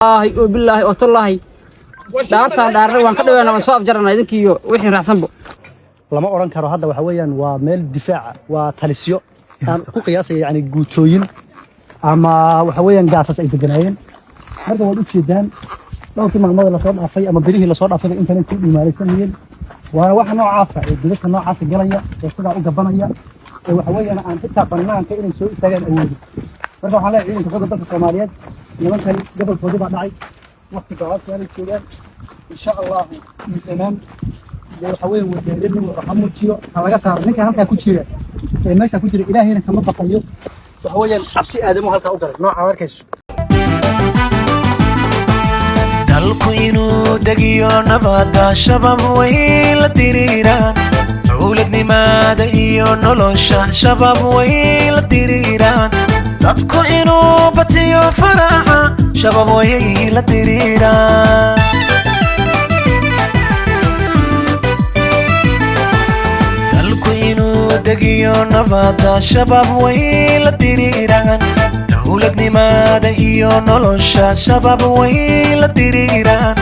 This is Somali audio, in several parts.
Wallaahi oo billaahi oo tallaahi, dhaartaan dhaarnay waan ka dhaweynaa, waan soo afjarana idinkiiyo wixii raacsanbo. Lama odhan karo hadda waxa weeyaan waa meel difaaca, waa talisyo aan ku qiyaasaya, yani guutooyin ama waxa weeyaan gaasas ay deganaayeen. Marka waad u jeedaan, dhowrkii maalmood lasoo dhaafay ama bilihii lasoo dhaafay intan ku dhumaalaysanayeen. Waana waxa noocaasa ee godadka noocaasa galaya ee sidaa u gabanaya ee waxa weeyaan aan xitaa banaanka inay soo istaagaan awoodin. Marka waxaan leeyahay ciidanka xoogga dalka Soomaaliyeed, nimankan gobolkoodii baa dhacay, waqti gabaabsi aanay joogaan. Insha Allahu dhammaan waxa weeye wadeeradii waxa muujiyo ha laga saaro ninka halkaa ku jira ee meesha ku jira. Ilaahayna kama baqayo, waxa weeyaan cabsi aadamo halkaa u galay nooca aad arkayso. Dalku inuu degiyo nabadda Shabab way la diriiraan, dowladnimada iyo nolosha Shabab way la diriiraan, dadku inuu batiyo faraxa Shabab way la diriiraan. Dalku inuu degiyo nabadda Shabab way la diriiraan, dowladnimada iyo nolosha Shabab way la diriiraan,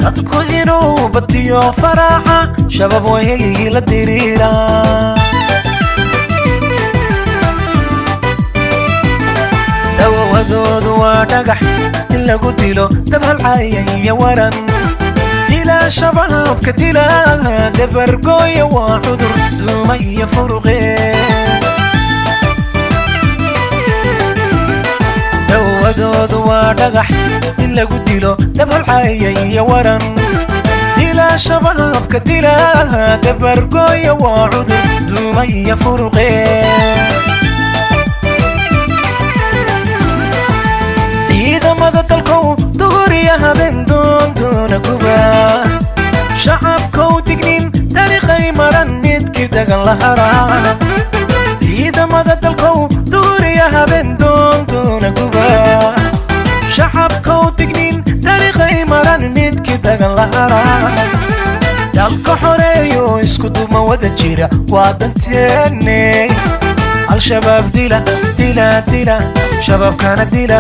dadku inuu batiyo faraxa Shabab way la diriiraan. Dawawadoodu waa dhagax in lagu dilo dabhalcaya iyo waran dila, shabaabka dila dabargooya, waa cudur duuma iyo furuqe. Dawadoodu waa dhagax in lagu dilo dabholcaya iyo waran dila, shabaabka dila dabargooya, waa cudur duuma iyo furuqe. Ciidamada dalkow, duguriya habeen doondoona guba, shacabkow dignin dariiqay maran midkii dagan la haraa. Ciidamada dalkow, duguriya habeen doondoona guba, shacabkow dignin dariiqay maran midkii dagan la haraa. Dalka xoreeyo isku duma wada jira waa danteenne. Al-Shabaab dila, dila, dila, shabaabkana dila.